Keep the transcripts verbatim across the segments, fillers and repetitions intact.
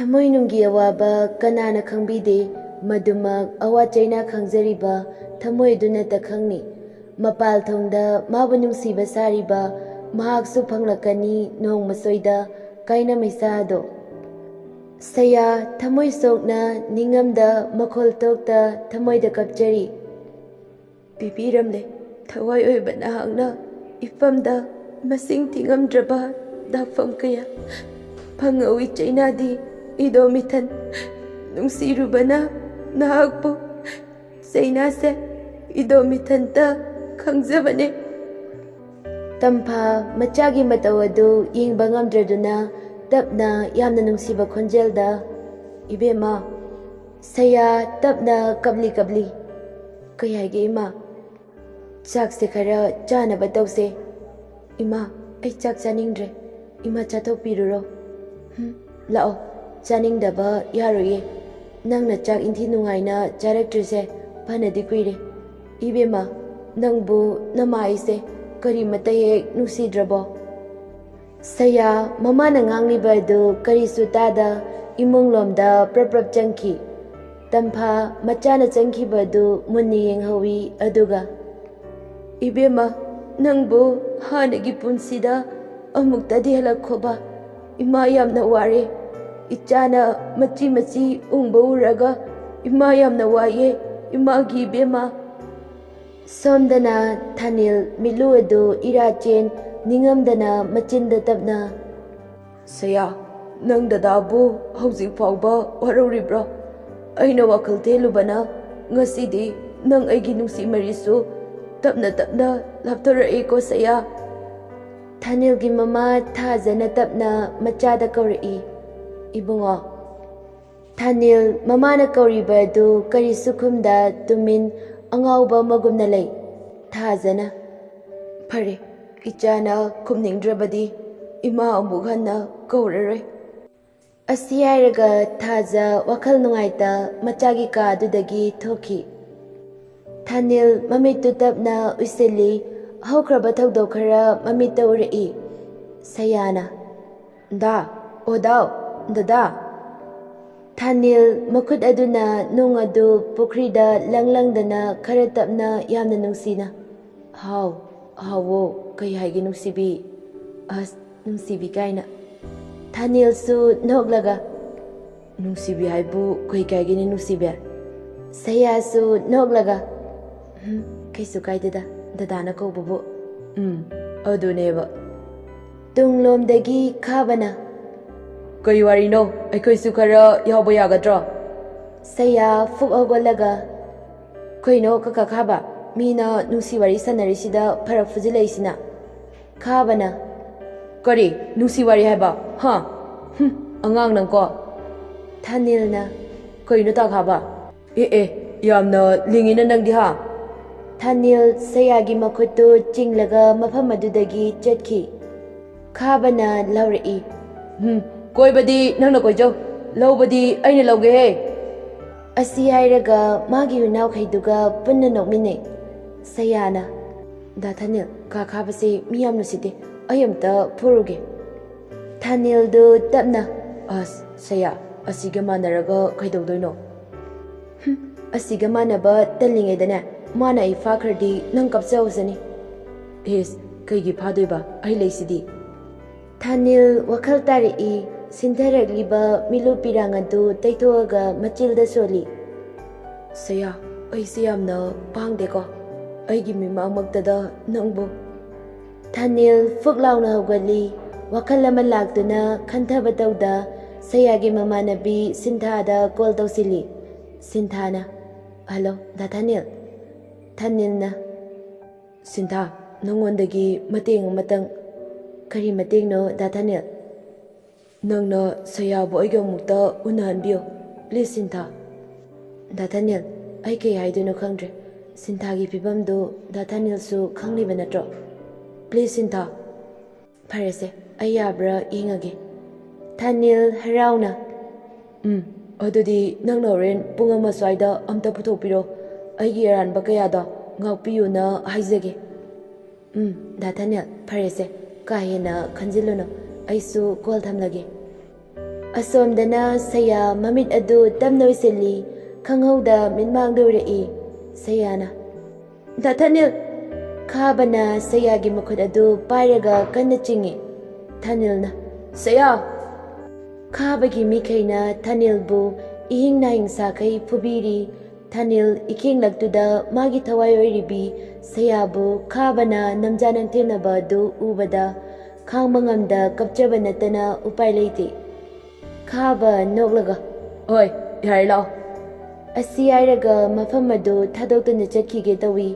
ꯊꯃꯣꯏꯅꯨꯡꯒꯤ ꯑꯋꯥꯕ ꯀꯅꯥꯅ ꯈꯪꯕꯤꯗꯦ? ꯃꯗꯨꯃꯛ ꯑꯋꯥ ꯆꯩꯅꯥ ꯈꯪꯖꯔꯤꯕ ꯊꯃꯣꯏ ꯑꯗꯨꯅꯇ ꯈꯪꯅꯤ꯫ ꯃꯄꯥꯜ ꯊꯣꯡꯗ ꯃꯥꯕꯨ ꯅꯨꯡꯁꯤꯕ ꯁꯥꯔꯤꯕ ꯃꯍꯥꯛꯁꯨ ꯐꯪꯂꯛꯀꯅꯤ ꯅꯣꯡꯃ ꯁꯣꯏꯗ ꯀꯥꯏꯅ ꯃꯩꯁꯥ ꯑꯗꯣ꯫ ꯁꯌꯥ ꯊꯃꯣꯏ ꯁꯣꯛꯅ ꯅꯤꯡꯉꯝꯗ ꯃꯈꯣꯜ ꯊꯣꯛꯇ ꯊꯃꯣꯏꯗ ꯀꯞꯆꯔꯤ꯫ ꯄꯤꯕꯤꯔꯝꯂꯦ ꯊꯋꯥꯏ ꯑꯣꯏꯕ ꯅꯍꯥꯛꯅ ꯏꯐꯝꯗ ꯃꯁꯤꯡ ꯊꯤꯉꯝꯗ꯭ꯔꯕ ꯂꯥꯛꯐꯝ ꯀꯌꯥ꯫ ꯐꯪꯍꯧꯏ ꯆꯩꯅꯥꯗꯤ ꯏꯗꯣꯝ ꯏꯊꯟ ꯅꯨꯡꯁꯤꯔꯨꯕꯅ ꯅꯍꯥꯛꯄꯨ꯫ ꯆꯩꯅꯥꯁꯦ ꯏꯗꯣꯝ ꯏꯊꯟꯇ ꯈꯪꯖꯕꯅꯦ꯫ ꯇꯝꯐꯥ ꯃꯆꯥꯒꯤ ꯃꯇꯧ ꯑꯗꯨ ꯌꯦꯡꯕ ꯉꯝꯗ꯭ꯔꯗꯨꯅ ꯇꯞꯅ ꯌꯥꯝꯅ ꯅꯨꯡꯁꯤꯕ ꯈꯣꯟꯖꯦꯜꯗ, "ꯏꯕꯦꯝꯃ"꯫ ꯁꯌꯥ ꯇꯞꯅ ꯀꯞꯂꯤ ꯀꯞꯂꯤ꯫ "ꯀꯩ ꯍꯥꯏꯒꯦ ꯏꯃꯥ?" "ꯆꯥꯛꯁꯦ ꯈꯔ ꯆꯥꯅꯕ ꯇꯧꯁꯦ"꯫ "ꯏꯃꯥ, ꯑꯩ ꯆꯥꯛ ꯆꯥꯅꯤꯡꯗ꯭ꯔꯦ꯫ ꯏꯃꯥ ꯆꯥꯊꯣꯛꯄꯤꯔꯨꯔꯣ"꯫ "ꯍꯨꯝ, ꯂꯥꯛꯑꯣ, ꯆꯥꯅꯤꯡꯗꯕ ꯌꯥꯔꯣꯏꯌꯦ꯫ ꯅꯪꯅ ꯆꯥꯛ ꯏꯟꯊꯤ ꯅꯨꯡꯉꯥꯏꯅ ꯆꯥꯔꯛꯇ꯭ꯔꯤꯁꯦ ꯐꯅꯗꯤ ꯀꯨꯏꯔꯦ꯫ ꯏꯕꯦꯝꯃ, ꯅꯪꯕꯨ ꯅꯃꯥꯏꯁꯦ ꯀꯔꯤꯃꯠꯇ ꯍꯦꯛ ꯅꯨꯡꯁꯤꯗ꯭ꯔꯕꯣ?" ꯁꯌꯥ ꯃꯃꯥꯅ ꯉꯥꯡꯂꯤꯕ ꯑꯗꯨ ꯀꯔꯤꯁꯨ ꯇꯥꯗ ꯏꯃꯨꯡꯂꯣꯝꯗ ꯄ꯭ꯔꯞ ꯄ꯭ꯔꯞ ꯆꯪꯈꯤ꯫ ꯇꯝꯐꯥ ꯃꯆꯥꯅ ꯆꯪꯈꯤꯕ ꯑꯗꯨ ꯃꯨꯟꯅ ꯌꯦꯡꯍꯧꯏ, ꯑꯗꯨꯒ, "ꯏꯕꯦꯝꯃ, ꯅꯪꯕꯨ ꯍꯥꯟꯅꯒꯤ ꯄꯨꯟꯁꯤꯗ ꯑꯃꯨꯛꯇꯗꯤ ꯍꯜꯂꯛꯈꯣꯕ꯫ ꯏꯃꯥ ꯌꯥꯝꯅ ꯋꯥꯔꯦ꯫ ꯏꯆꯥꯅ ꯃꯆꯤ ꯃꯆꯤ ꯎꯪꯕ ꯎꯔꯒ ꯏꯃꯥ ꯌꯥꯝꯅ ꯋꯥꯏꯌꯦ, ꯏꯃꯥꯒꯤ ꯏꯕꯦꯝꯃ"꯫ ꯁꯣꯝꯗꯅ ꯊꯥꯅꯤꯜ ꯃꯤꯠꯂꯨ ꯑꯗꯨ ꯏꯔꯥ ꯆꯦꯟ ꯅꯤꯡꯉꯝꯗꯅ ꯃꯆꯤꯟꯗ ꯇꯞꯅ, "ꯁꯌꯥ, ꯅꯪ ꯗꯗꯥꯕꯨ ꯍꯧꯖꯤꯛ ꯐꯥꯎꯕ ꯋꯥꯔꯧꯔꯤꯕ꯭ꯔꯣ? ꯑꯩꯅ ꯋꯥꯈꯜ ꯊꯦꯜꯂꯨꯕꯅ ꯉꯁꯤꯗꯤ ꯅꯪ ꯑꯩꯒꯤ ꯅꯨꯡꯁꯤ ꯃꯔꯤꯁꯨ ꯇꯞꯅ ꯇꯞꯅ ꯂꯥꯞꯊꯣꯔꯛꯏꯀꯣ ꯁꯌꯥ"꯫ ꯊꯥꯅꯤꯜꯒꯤ ꯃꯃꯥ ꯊꯥꯖꯅ ꯇꯞꯅ ꯃꯆꯥꯗ ꯀꯧꯔꯛꯏ, "ꯏꯕꯨꯡꯉꯣ"꯫ ꯊꯥꯅꯤꯜ ꯃꯃꯥꯅ ꯀꯧꯔꯤꯕ ꯑꯗꯨ ꯀꯔꯤꯁꯨ ꯈꯨꯝꯗ ꯇꯨꯃꯤꯟ ꯑꯉꯥꯎꯕ ꯑꯃꯒꯨꯝꯅ ꯂꯩ꯫ ꯊꯥꯖꯅ, "ꯐꯔꯦ, ꯏꯆꯥꯅ ꯈꯨꯝꯅꯤꯡꯗ꯭ꯔꯕꯗꯤ ꯏꯃꯥ ꯑꯃꯨꯛ ꯍꯟꯅ ꯀꯧꯔꯔꯣꯏ"꯫ ꯑꯁꯤ ꯍꯥꯏꯔꯒ ꯊꯥꯖ ꯋꯥꯈꯜ ꯅꯨꯡꯉꯥꯏꯇ ꯃꯆꯥꯒꯤ ꯀꯥ ꯑꯗꯨꯗꯒꯤ ꯊꯣꯛꯈꯤ꯫ ꯊꯥꯅꯤꯜ ꯃꯃꯤꯠꯇꯨ ꯇꯞꯅ ꯎꯏꯁꯤꯜꯂꯤ꯫ ꯍꯧꯈ꯭ꯔꯕ ꯊꯧꯗꯣꯛ ꯈꯔ ꯃꯃꯤꯠꯇ ꯎꯔꯛꯏ꯫ ꯁꯌꯥꯅ, "ꯗꯥ, ꯑꯣ ꯗꯥꯎ, ꯗꯗꯥ"꯫ ꯊꯥꯅꯤꯜ ꯃꯈꯨꯠ ꯑꯗꯨꯅ ꯅꯨꯡ ꯑꯗꯨ ꯄꯨꯈ꯭ꯔꯤꯗ ꯂꯪ ꯂꯪꯗꯅ ꯈꯔ ꯇꯞꯅ ꯌꯥꯝꯅ ꯅꯨꯡꯁꯤꯅ, "ꯍꯥꯎ, ꯍꯥꯎꯋꯣ, ꯀꯩ ꯍꯥꯏꯒꯦ ꯅꯨꯡꯁꯤꯕꯤ?" "ꯑꯁ, ꯅꯨꯡꯁꯤꯕꯤ ꯀꯥꯏꯅ꯫" ꯊꯥꯅꯤꯜꯁꯨ ꯅꯣꯛꯂꯒ, "ꯅꯨꯡꯁꯤꯕꯤ ꯍꯥꯏꯕꯨ ꯀꯩ ꯀꯥꯏꯒꯦꯅꯦ ꯅꯨꯡꯁꯤꯕꯤ?" ꯁꯌꯥꯁꯨ ꯅꯣꯛꯂꯒ, "ꯎꯝ, ꯀꯩꯁꯨ ꯀꯥꯏꯗꯦꯗ, ꯗꯗꯥꯅ ꯀꯧꯕꯕꯨ꯫" "ꯎꯝ, ꯑꯗꯨꯅꯦꯕ꯫" ꯇꯨꯡꯂꯣꯝꯗꯒꯤ ꯈꯥꯕꯅ, "ꯀꯩ ꯋꯥꯔꯤꯅꯣ? ꯑꯩꯈꯣꯏꯁꯨ ꯈꯔ ꯌꯥꯎꯕ ꯌꯥꯒꯗ꯭ꯔꯣ?" ꯁꯌꯥ ꯐꯨꯛ ꯍꯧꯒꯠꯂꯒ, "ꯀꯩꯅꯣ ꯀꯀꯥ ꯈꯥꯕ? ꯃꯤꯅ ꯅꯨꯡꯁꯤ ꯋꯥꯔꯤ ꯁꯥꯟꯅꯔꯤꯁꯤꯗ ꯐꯔꯛ ꯐꯨꯖꯤꯜꯂꯛꯏꯁꯤꯅ?" ꯈꯥꯕꯅ, "ꯀꯔꯤ ꯅꯨꯡꯁꯤ ꯋꯥꯔꯤ ꯍꯥꯏꯕ? ꯍꯥ? ꯍꯨꯝ, ꯑꯉꯥꯡ ꯅꯪꯀꯣ꯫" ꯊꯥꯅꯤꯜꯅ, "ꯀꯩꯅꯣ ꯇꯥ ꯈꯥꯕ? ꯑꯦ ꯑꯦ, ꯌꯥꯝꯅ ꯂꯤꯡꯉꯤꯅ ꯅꯪꯗꯤ, ꯍꯥ?" ꯊꯥꯅꯤꯜ ꯁꯌꯥꯒꯤ ꯃꯈꯨꯠꯇꯨ ꯆꯤꯡꯂꯒ ꯃꯐꯝ ꯑꯗꯨꯗꯒꯤ ꯆꯠꯈꯤ꯫ ꯈꯥꯕꯅ ꯂꯥꯎꯔꯛꯏ, "ꯎꯝ, ꯀꯣꯏꯕꯗꯤ ꯅꯪꯅ ꯀꯣꯏꯖꯧ, ꯂꯧꯕꯗꯤ ꯑꯩꯅ ꯂꯧꯒꯦꯍꯦ꯫" ꯑꯁꯤ ꯍꯥꯏꯔꯒ ꯃꯥꯒꯤ ꯍꯨꯏꯅꯥꯎꯈꯩꯗꯨꯒ ꯄꯨꯟꯅ ꯅꯣꯛꯃꯤꯟꯅꯩ꯫ ꯁꯌꯥꯅ, "ꯗꯥ ꯊꯥꯅꯤꯜ, ꯀꯥ ꯈꯥꯕꯁꯤ ꯃꯤ ꯌꯥꯝ ꯅꯨꯡꯁꯤꯗꯦ, ꯑꯩ ꯑꯝꯇ ꯐꯨꯔꯨꯒꯦ꯫" ꯊꯥꯅꯤꯜꯗꯨ ꯇꯞꯅ, "ꯑꯁ, ꯁꯌꯥ, ꯑꯁꯤꯒ ꯃꯥꯟꯅꯔꯒ ꯀꯩꯗꯧꯗꯣꯏꯅꯣ?" "ꯍꯨꯝ, ꯑꯁꯤꯒ ꯃꯥꯟꯅꯕ ꯇꯜꯂꯤꯉꯩꯗꯅꯦ, ꯃꯥꯅ ꯑꯩ ꯐꯥꯈ꯭ꯔꯗꯤ ꯅꯪ ꯀꯞꯆꯍꯧꯁꯅꯤ꯫" "ꯏꯁ, ꯀꯩꯒꯤ ꯐꯥꯗꯣꯏꯕ? ꯑꯩ ꯂꯩꯁꯤꯗꯤ꯫" ꯊꯥꯅꯤꯜ ꯋꯥꯈꯜ ꯇꯥꯔꯛꯏ꯫ ꯁꯤꯟꯊꯔꯛꯂꯤꯕ ꯃꯤꯠꯂꯨ ꯄꯤꯔꯥꯡ ꯑꯗꯨ ꯇꯩꯊꯣꯛꯑꯒ ꯃꯆꯤꯜꯗ ꯁꯣꯜꯂꯤ꯫ "ꯁꯌꯥ, ꯑꯩꯁꯦ ꯌꯥꯝꯅ ꯄꯥꯡꯗꯦꯀꯣ, ꯑꯩꯒꯤ ꯃꯤꯃꯥꯡꯃꯛꯇꯗ ꯅꯪꯕꯨ꯫" ꯊꯥꯅꯤꯜ ꯐꯨꯛ ꯂꯥꯎꯅ ꯍꯧꯒꯠꯂꯤ꯫ ꯋꯥꯈꯜ ꯑꯃ ꯂꯥꯛꯇꯨꯅ ꯈꯟꯊꯕ ꯇꯧꯗ ꯁꯌꯥꯒꯤ ꯃꯃꯥꯟꯅꯕꯤ ꯁꯤꯟꯊꯥꯗ ꯀꯣꯜ ꯇꯧꯁꯤꯜꯂꯤ꯫ ꯁꯤꯟꯊꯥꯅ, "ꯍꯜꯂꯣ, ꯗꯥ ꯊꯥꯅꯤꯜ꯫" ꯊꯥꯅꯤꯜꯅ, "ꯁꯤꯟꯊꯥ, ꯅꯉꯣꯟꯗꯒꯤ ꯃꯇꯦꯡ ꯑꯃꯇꯪ꯫" "ꯀꯔꯤ ꯃꯇꯦꯡꯅꯣ, ꯗꯥ ꯊꯥꯅꯤꯜ?" "ꯅꯪꯅ ꯁꯌꯥꯕꯨ ꯑꯩꯒ ꯑꯃꯨꯛꯇ ꯎꯅꯍꯟꯕꯤꯌꯨ, please, ꯁꯤꯟꯊꯥ꯫" "ꯗꯥ ꯊꯥꯅꯤꯜ, ꯑꯩ ꯀꯩ ꯍꯥꯏꯗꯣꯏꯅꯣ ꯈꯪꯗ꯭ꯔꯦ꯫ ꯁꯤꯟꯊꯥꯒꯤ ꯐꯤꯕꯝꯗꯨ ꯗꯥ ꯊꯥꯅꯤꯜꯁꯨ ꯈꯪꯂꯤꯕ ꯅꯠꯇ꯭ꯔꯣ? Please, ꯁꯤꯟꯊꯥ꯫" "ꯐꯔꯦꯁꯦ, ꯑꯩ ꯌꯥꯕ꯭ꯔꯥ ꯌꯦꯡꯉꯒꯦ꯫" ꯊꯥꯅꯤꯜ ꯍꯔꯥꯎꯅ, "ꯎꯝ, ꯑꯗꯨꯗꯤ ꯅꯪꯅ ꯍꯣꯔꯦꯟ ꯄꯨꯡ ꯑꯃ ꯁ꯭ꯋꯥꯏꯗ ꯑꯝꯇ ꯄꯨꯊꯣꯛꯄꯤꯔꯣ, ꯑꯩꯒꯤ ꯑꯔꯥꯟꯕ ꯀꯌꯥꯗꯣ ꯉꯥꯛꯄꯤꯌꯨꯅ ꯍꯥꯏꯖꯒꯦ꯫" "ꯎꯝ, ꯗꯥ ꯊꯥꯅꯤꯜ, ꯐꯔꯦꯁꯦ, ꯀꯥ ꯍꯦꯟꯅ ꯈꯟꯖꯤꯜꯂꯨꯅꯨ, ꯑꯩꯁꯨ ꯀꯣꯜ ꯊꯝꯂꯒꯦ꯫" ꯑꯁꯣꯝꯗꯅ ꯁꯌꯥ ꯃꯃꯤꯠ ꯑꯗꯨ ꯇꯞꯅ ꯎꯏꯁꯤꯜꯂꯤ꯫ ꯈꯪꯍꯧꯗ ꯃꯤꯠꯃꯥꯡꯗ ꯎꯔꯛꯏ꯫ ꯁꯌꯥꯅ, "ꯗꯥ ꯊꯥꯅꯤꯜ!" ꯈꯥꯕꯅ ꯁꯌꯥꯒꯤ ꯃꯈꯨꯠ ꯑꯗꯨ ꯄꯥꯏꯔꯒ ꯀꯟꯅ ꯆꯤꯡꯏ꯫ ꯊꯥꯅꯤꯜꯅ, "ꯁꯌꯥ!" ꯈꯥꯕꯒꯤ ꯃꯤꯈꯩꯅ ꯊꯥꯅꯤꯜꯕꯨ ꯏꯍꯤꯡ ꯅꯥꯍꯤꯡ ꯁꯥꯈꯩ ꯐꯨꯕꯤꯔꯤ꯫ ꯊꯥꯅꯤꯜ ꯏꯈꯦꯡꯂꯛꯇꯨꯗ ꯃꯥꯒꯤ ꯊꯋꯥꯏ ꯑꯣꯏꯔꯤꯕꯤ ꯁꯌꯥꯕꯨ ꯈꯥꯕꯅ ꯅꯝꯖꯥ ꯅꯝꯊꯦꯛꯅꯕ ꯑꯗꯨ ꯎꯕꯗ ꯈꯥꯡꯕ ꯉꯝꯗ ꯀꯞꯆꯕ ꯅꯠꯇꯅ ꯎꯄꯥꯏ ꯂꯩꯇꯦ꯫ ꯈꯥꯕ ꯅꯣꯛꯂꯒ, "ꯍꯣꯏ, ꯌꯥꯔꯦ, ꯂꯥꯛꯑꯣ" ꯑꯁꯤ ꯍꯥꯏꯔꯒ ꯃꯐꯝ ꯑꯗꯨ ꯊꯥꯗꯣꯛꯇꯨꯅ ꯆꯠꯈꯤꯒꯦ ꯇꯧꯏ꯫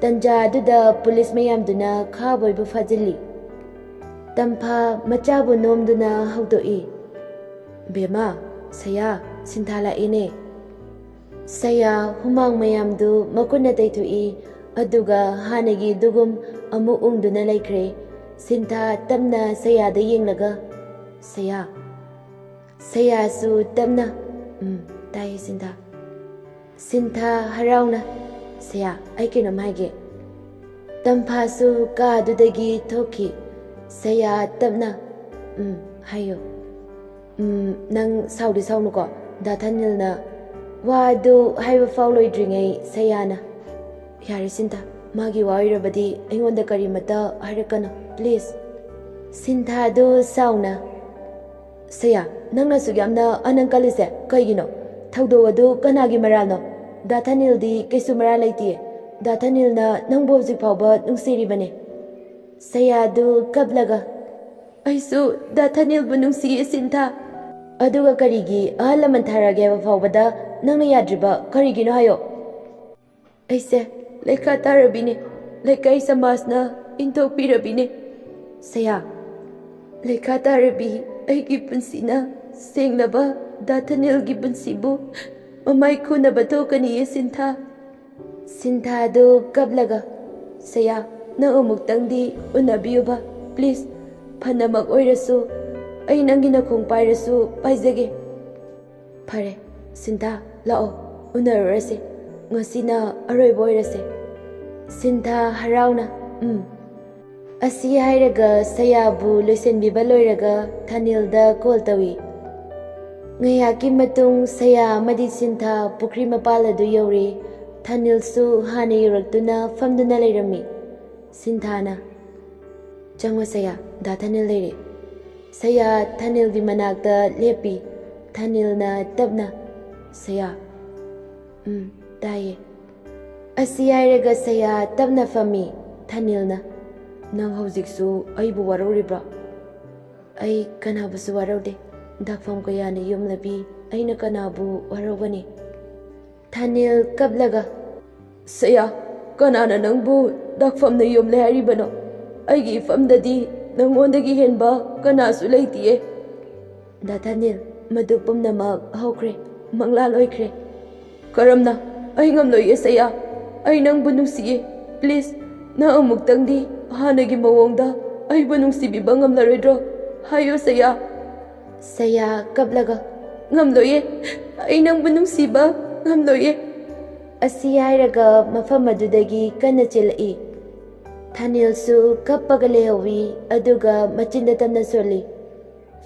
ꯇꯟꯖꯥ ꯑꯗꯨꯗ ꯄꯨꯂꯤꯁ ꯃꯌꯥꯝꯗꯨꯅ ꯈꯥꯕꯣꯏꯕꯨ ꯐꯥꯖꯤꯜꯂꯤ꯫ ꯇꯝꯐꯥ ꯃꯆꯥꯕꯨ ꯅꯣꯝꯗꯨꯅ ꯍꯧꯗꯣꯛꯏ, "ꯕꯦꯝꯃ, ꯁꯌꯥ, ꯁꯤꯟꯊꯥ ꯂꯥꯛꯏꯅꯦ"꯫ ꯁꯌꯥ ꯍꯨꯃꯥꯡ ꯃꯌꯥꯝꯗꯨ ꯃꯈꯨꯠꯅ ꯇꯩꯊꯣꯛꯏ, ꯑꯗꯨꯒ ꯍꯥꯟꯅꯒꯤ ꯑꯗꯨꯒꯨꯝ ꯑꯃꯨꯛ ꯎꯪꯗꯨꯅ ꯂꯩꯈ꯭ꯔꯦ꯫ ꯁꯤꯟꯊꯥ ꯇꯞꯅ ꯁꯌꯥꯗ ꯌꯦꯡꯂꯒ, "ꯁꯌꯥ"꯫ ꯁꯌꯥꯁꯨ ꯇꯞꯅ, "ꯎꯝ, ꯇꯥꯏꯌꯦ ꯁꯤꯟꯊꯥ"꯫ ꯁꯤꯟꯊꯥ ꯍꯔꯥꯎꯅ, "ꯁꯌꯥ, ꯑꯩ ꯀꯩꯅꯣꯝ ꯍꯥꯏꯒꯦ"꯫ ꯇꯝꯐꯥꯁꯨ ꯀꯥꯗꯨꯗꯒꯤ ꯊꯣꯛꯈꯤ꯫ ꯁꯌꯥ ꯇꯞꯅ, "ꯎꯝ, ꯍꯥꯏꯌꯣ"꯫ "ꯎꯝ, ꯅꯪ ꯁꯥꯎꯗꯤ ꯁꯥꯎꯅꯨꯀꯣ, ꯗꯥ ꯊꯥꯅꯤꯜꯅ"꯫ ꯋꯥꯗꯨ ꯍꯥꯏꯕ ꯐꯥꯎ ꯂꯣꯏꯗ꯭ꯔꯤꯉꯩ ꯁꯌꯥꯅ, "ꯌꯥꯔꯦ ꯁꯤꯟꯊꯥ, ꯃꯥꯒꯤ ꯋꯥ ꯑꯣꯏꯔꯕꯗꯤ ꯑꯩꯉꯣꯟꯗ ꯀꯔꯤꯃꯠꯇ ꯍꯥꯏꯔꯛꯀꯅꯨ, please"꯫ ꯁꯤꯟꯊꯥꯗꯨ ꯁꯥꯎꯅ, "ꯁꯌꯥ, ꯅꯪꯅ ꯑꯁꯨꯛ ꯌꯥꯝꯅ ꯑꯅꯪ ꯀꯜꯂꯤꯁꯦ ꯀꯩꯒꯤꯅꯣ? ꯊꯧꯗꯣꯛ ꯑꯗꯨ ꯀꯅꯥꯒꯤ ꯃꯔꯥꯜꯅꯣ? ꯗꯥ ꯊꯥꯅꯤꯜꯗꯤ ꯀꯩꯁꯨ ꯃꯔꯥꯜ ꯂꯩꯇꯤꯌꯦ꯫ ꯗꯥ ꯊꯥꯅꯤꯜꯅ ꯅꯪꯕꯨ ꯍꯧꯖꯤꯛ ꯐꯥꯎꯕ ꯅꯨꯡꯁꯤꯔꯤꯕꯅꯦ"꯫ ꯁꯌꯥꯗꯨ ꯀꯞꯂꯒ, "ꯑꯩꯁꯨ ꯗꯥ ꯊꯥꯅꯤꯜꯕꯨ ꯅꯨꯡꯁꯤꯌꯦ ꯁꯤꯟꯊꯥ"꯫ "ꯑꯗꯨꯒ ꯀꯔꯤꯒꯤ ꯑꯍꯜ ꯂꯃꯟ ꯊꯥꯔꯛꯑꯒꯦ ꯍꯥꯏꯕ ꯐꯥꯎꯕꯗ ꯅꯪꯅ ꯌꯥꯗ꯭ꯔꯤꯕ ꯀꯔꯤꯒꯤꯅꯣ ꯍꯥꯏꯌꯣ"꯫ "ꯑꯩꯁꯦ ꯂꯩꯈꯥ ꯇꯥꯔꯕꯤꯅꯦ, ꯂꯩꯀꯥꯏ ꯁꯃꯥꯖꯅ ꯏꯟꯊꯣꯛꯄꯤꯔꯕꯤꯅꯦ"꯫ ꯁꯌꯥ, "ꯂꯩꯈꯥ ꯇꯥꯔꯕꯤ ꯑꯩꯒꯤ ꯄꯨꯟꯁꯤꯅ ꯁꯦꯡꯂꯕ ꯗꯥ ꯊꯥꯅꯤꯜꯒꯤ ꯄꯨꯟꯁꯤꯕꯨ ꯃꯃꯥꯏ ꯈꯨꯅꯕ ꯊꯣꯛꯀꯅꯤꯌꯦ ꯁꯤꯟꯊꯥ"꯫ ꯁꯤꯟꯊꯥꯗꯨ ꯀꯞꯂꯒ, "ꯁꯌꯥ, ꯅꯪ ꯑꯃꯨꯛꯇꯪꯗꯤ ꯎꯅꯕꯤꯌꯨꯕ, please꯫ ꯐꯅꯃꯛ ꯑꯣꯏꯔꯁꯨ ꯑꯩ ꯅꯪꯒꯤ ꯅꯈꯣꯡ ꯄꯥꯏꯔꯁꯨ ꯄꯥꯏꯖꯒꯦ"꯫ "ꯐꯔꯦ ꯁꯤꯟꯊꯥ, ꯂꯥꯛꯑꯣ, ꯎꯅꯔꯨꯔꯁꯦ꯫ ꯉꯁꯤꯅ ꯑꯔꯣꯏꯕ ꯑꯣꯏꯔꯁꯦ"꯫ ꯁꯤꯟꯊꯥ ꯍꯔꯥꯎꯅ, "ꯎꯝ"꯫ ꯑꯁꯤ ꯍꯥꯏꯔꯒ ꯁꯌꯥꯕꯨ ꯂꯣꯏꯁꯤꯟꯕꯤꯕ ꯂꯣꯏꯔꯒ ꯊꯥꯅꯤꯜꯗ call ꯇꯧꯏ꯫ ꯉꯥꯏꯍꯥꯛꯀꯤ ꯃꯇꯨꯡ ꯁꯌꯥ ꯑꯃꯗꯤ ꯁꯤꯟꯊꯥ ꯄꯨꯈ꯭ꯔꯤ ꯃꯄꯥꯜ ꯑꯗꯨ ꯌꯧꯔꯦ꯫ ꯊꯥꯅꯤꯜꯁꯨ ꯍꯥꯟꯅ ꯌꯧꯔꯛꯇꯨꯅ ꯐꯝꯗꯨꯅ ꯂꯩꯔꯝꯃꯤ꯫ ꯁꯤꯟꯊꯥꯅ, "ꯆꯪꯉꯣ ꯁꯌꯥ, ꯗꯥ ꯊꯥꯅꯤꯜ ꯂꯩꯔꯦ꯫" ꯁꯌꯥ ꯊꯥꯅꯤꯜꯒꯤ ꯃꯅꯥꯛꯇ ꯂꯦꯞꯄꯤ꯫ ꯊꯥꯅꯤꯜꯅ ꯇꯞꯅ, "ꯁꯌꯥ꯫" "ꯎꯝ, ꯇꯥꯏꯌꯦ꯫" ꯑꯁꯤ ꯍꯥꯏꯔꯒ ꯁꯌꯥ ꯇꯞꯅ ꯐꯝꯃꯤ꯫ ꯊꯥꯅꯤꯜꯅ, "ꯅꯪ ꯍꯧꯖꯤꯛꯁꯨ ꯑꯩꯕꯨ ꯋꯥꯔꯧꯔꯤꯕ꯭ꯔꯣ?" "ꯑꯩ ꯀꯅꯥꯕꯨꯁꯨ ꯋꯥꯔꯧꯗꯦ꯫ ꯗꯥꯛꯐꯝ ꯀꯌꯥꯅ ꯌꯣꯝꯂꯕꯤ ꯑꯩꯅ ꯀꯅꯥꯕꯨ ꯋꯥꯔꯧꯒꯅꯤ?" ꯊꯥꯅꯤꯜ ꯀꯞꯂꯒ, "ꯁꯌꯥ, ꯀꯅꯥꯅ ꯅꯪꯕꯨ ꯗꯥꯛꯐꯝꯅ ꯌꯣꯝꯂꯦ ꯍꯥꯏꯔꯤꯕꯅꯣ? ꯑꯩꯒꯤ ꯏꯐꯝꯗꯗꯤ ꯅꯪꯉꯣꯟꯗꯒꯤ ꯍꯦꯟꯕ ꯀꯅꯥꯁꯨ ꯂꯩꯇꯤꯌꯦ꯫" "ꯗꯥ ꯊꯥꯅꯤꯜ, ꯃꯗꯨ ꯄꯨꯝꯅꯃꯛ ꯍꯧꯈ꯭ꯔꯦ, ꯃꯪꯂꯥꯜ ꯑꯣꯏꯈ꯭ꯔꯦ꯫" "ꯀꯔꯝꯅ? ꯑꯩ ꯉꯝꯂꯣꯏꯌꯦ ꯁꯌꯥ꯫ ꯑꯩ ꯅꯪꯕꯨ ꯅꯨꯡꯁꯤꯌꯦ꯫ Please, ꯅꯪ ꯑꯃꯨꯛꯇꯪꯗꯤ ꯍꯥꯟꯅꯒꯤ ꯃꯑꯣꯡꯗ ꯑꯩꯕꯨ ꯅꯨꯡꯁꯤꯕꯤꯕ ꯉꯝꯂꯔꯣꯏꯗ꯭ꯔꯣ? ꯍꯥꯏꯌꯨ ꯁꯌꯥ꯫" ꯁꯌꯥ ꯀꯞꯂꯒ, "ꯉꯝꯂꯣꯏꯌꯦ꯫ ꯑꯩ ꯅꯪꯕꯨ ꯅꯨꯡꯁꯤꯕ ꯉꯝꯂꯣꯏꯌꯦ꯫" ꯑꯁꯤ ꯍꯥꯏꯔꯒ ꯃꯐꯝ ꯑꯗꯨꯗꯒꯤ ꯀꯟꯅ ꯆꯦꯜꯂꯛꯏ꯫ ꯊꯥꯅꯤꯜꯁꯨ ꯀꯞꯄꯒ ꯂꯩꯍꯧꯋꯤ, ꯑꯗꯨꯒ ꯃꯆꯤꯟꯗ ꯇꯞꯅ ꯁꯣꯜꯂꯤ꯫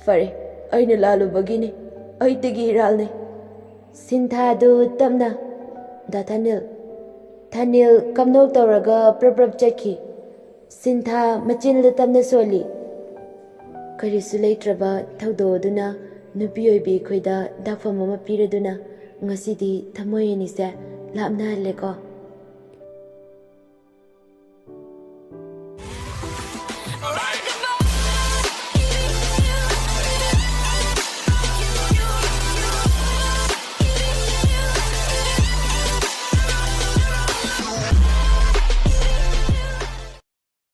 "ꯐꯔꯦ, ꯑꯩꯅ ꯂꯥꯜꯂꯨꯕꯒꯤꯅꯤ꯫ ꯑꯩꯇꯒꯤ ꯏꯔꯥꯜꯅꯦ꯫" ꯁꯤꯟꯊꯥꯗꯨ ꯇꯞꯅ, "ꯗꯥ ꯊꯥꯅꯤꯜ꯫" ꯊꯥꯅꯤꯜ ꯀꯞꯅꯣꯛ ꯇꯧꯔꯒ ꯄ꯭ꯔꯞ ꯄ꯭ꯔꯞ ꯆꯠꯈꯤ꯫ ꯁꯤꯟꯊꯥ ꯃꯆꯤꯟꯗ ꯇꯞꯅ ꯁꯣꯜꯂꯤ꯫ ꯀꯔꯤꯁꯨ ꯂꯩꯇ꯭ꯔꯕ ꯊꯧꯗꯣꯛ ꯑꯗꯨꯅ ꯅꯨꯄꯤ ꯑꯣꯏꯕꯤ ꯑꯩꯈꯣꯏꯗ ꯗꯥꯛꯐꯝ ꯑꯃ ꯄꯤꯔꯗꯨꯅ ꯉꯁꯤꯗꯤ ꯊꯃꯣꯏ ꯑꯅꯤꯁꯦ ꯂꯥꯞꯅꯍꯜꯂꯦꯀꯣ꯫